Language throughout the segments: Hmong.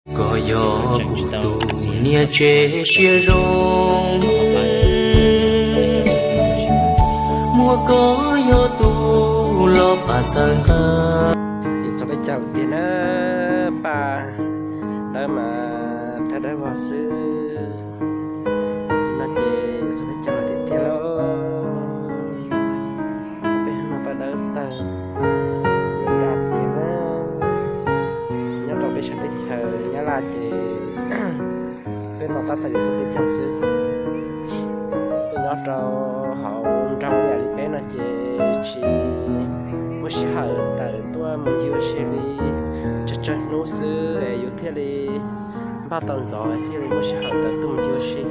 Koj yog kuv tus niam tsev siab zoo, muaj koj yog tus los pab txhawb nqa. Txog peb caug tiag na, paj dawb mas thawj dawb vog xwb no ces txog peb caug tiag tiag lauj. Peb no paj dawb tawg yuav nram tiag na. Nyob rau peb sab teb chaws Nyab Laj ces peb no tab tom yuav txog peb caug xwb. Tuaj nyob rau hauv nroog ib yam li peb no ces tsis muaj sij hawm tawm tuaj mus ncig ua si li, tsawg tsawg hnub xwb es yus thiaj li npaj tau ntxov thiaj li muaj sij hawm tawm tuaj mus ncig ua si.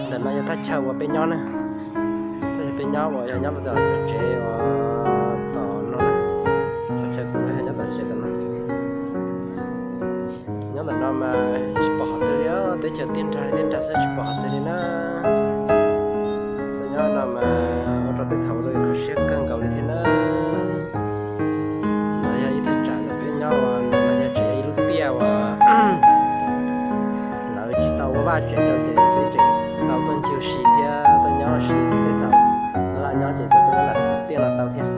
Ntawm no yog thaj chaw uas peb nyob na, thaj chaw peb nyob uas yog nyob rau tom tsev uas tom no, thaj chaw kuv nyob yog nyob tom tsev tom no. Nyob ntawm no mas tsis pom qhov twg li, teb chaws tiaj nrag tiaj nrag xwb tsis pom qhov twg li na. Tuaj nyob no mas ua rau tej thaum ua rau yus kho siab kawg nkaus li thiab na. No yog ib thaj tsam ntawm peb nyob uas ntawm no yog tseem yog ib lub tiaj uas lawv tsis tau ua vaj tsev rau ces peb tseem tau tuaj ncig ua si thiab tuaj nyob ua si tej thaum Nyab Laj nyob ces tau tuaj nyob ntawm tiaj no tau thiab.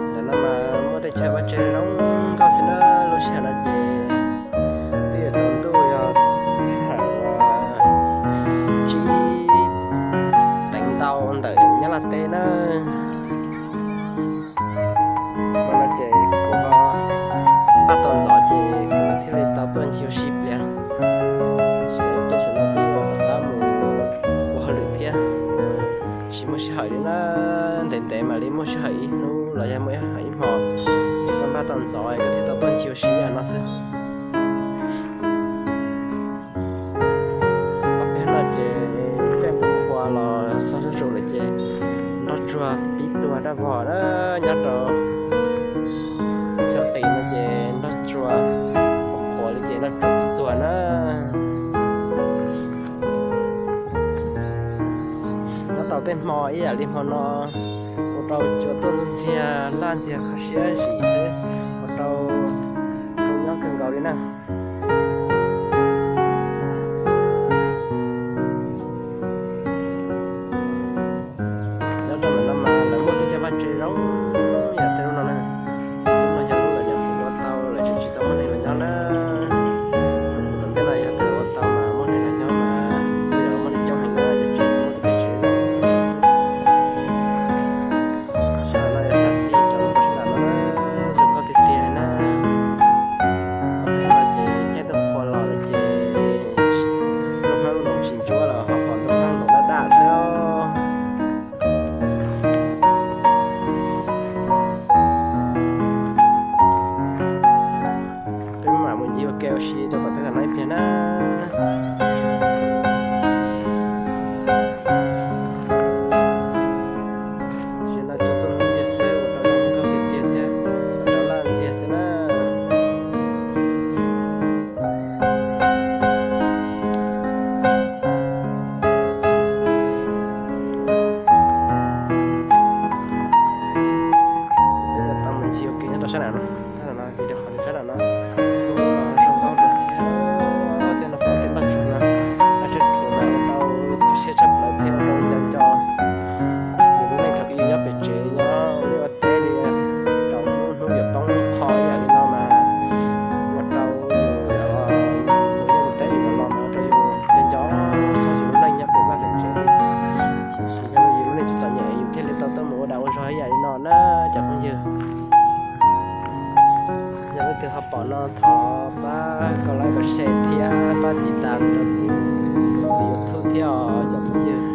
Ntawm no mas muaj tej chaw vaj tse zoo nkauj xwb na, lub sij hawm no ces twb yuav tsaus ntuj yog sij hawm uas tsib teev ntau ntawm Nyab Laj teb na. Hmo no ces kuv ho npaj tau ntxov ces kuv thiaj li tau tuaj ncig ua si pliag. Tab sis ua ke sawv daws twb ua kom qab mus ua hauj lwm thiab, tsis muaj sij hawm li na. Ntev ntev mam li muaj sij hawm ib hnub los yog muaj ib hmo es koj npaj tau ntxov es koj thiaj tau tuaj ncig ua si yam no xwb. Ob peb no ces caij npoo qhua los txog zuj zus lawm ces nroj tsuag pib tuag daj vog na. Nyob rau chaw qis no ces nroj tsuag qhuav li ces nroj tsuag pib tuag na. Nyob tau tej hmo ib yam li hmo no ua rau cua tuaj ntxiag laj ntxiag kho siab zim xwb, ua rau zoo nyob kawg nkaus li na. Nyob rau ntawm no mas lawv muaj tej chaw vaj tse zoo yam tej lub no na. Lub no yog lub lawv nyuam qhuav ua tau, lawv tseem tsis tau muaj neeg los nyob na. Tom ntej no yog tias lawv ua tau mas muaj neeg los nyob mas yeej muaj neeg coob heev na, ces tsis muaj tej chaw zoo xwb. Sab no yog sab tid rau sab nram no na, zoo nkauj tiag tiag na. Ob peb no ces caij npoo qhua los lawm ces ntuj hmab ntoos tsis ntsuab los ho pom ntuj hmab ntoos daj daj xwb os. Peb mam mus ncig ua ke ua si rau tom tej no ib pliag na. Tam sim no cua tuaj ntxiag xwb, ua rau zoo nkauj tiag tiag thiab ua rau laj ntxiag xwb na. Peb tau mus ncig ua ke nyob rau sab nram no, sab nram no ces rau qhov sab nram no zoo nkauj thiab, tej no pom tej npaj tsuag no, npaj tsuag mas ua rau kho siab tshaj plaws thiab ua rau nco nco yus lub neej thaum ub nyob pem tsev nyob ua liaj ua teb li, thaum hnub hnub yuav poob qho ib yam li no mas ua rau yus mus liaj mus teb yus los mas ua rau yus nco nco txog yus lub neej nyob pem vaj pem tsev li. Tab sis yog yus lub neej txom txom nyem yus thiaj li tau tuaj mus ua dag ua zog ib yam li no na cov phooj ywg. Yog leej twg ho pom no thov pab comment, like, share thiab pab tiv tam rau kuv tus YouTube thiab os cov phooj ywg.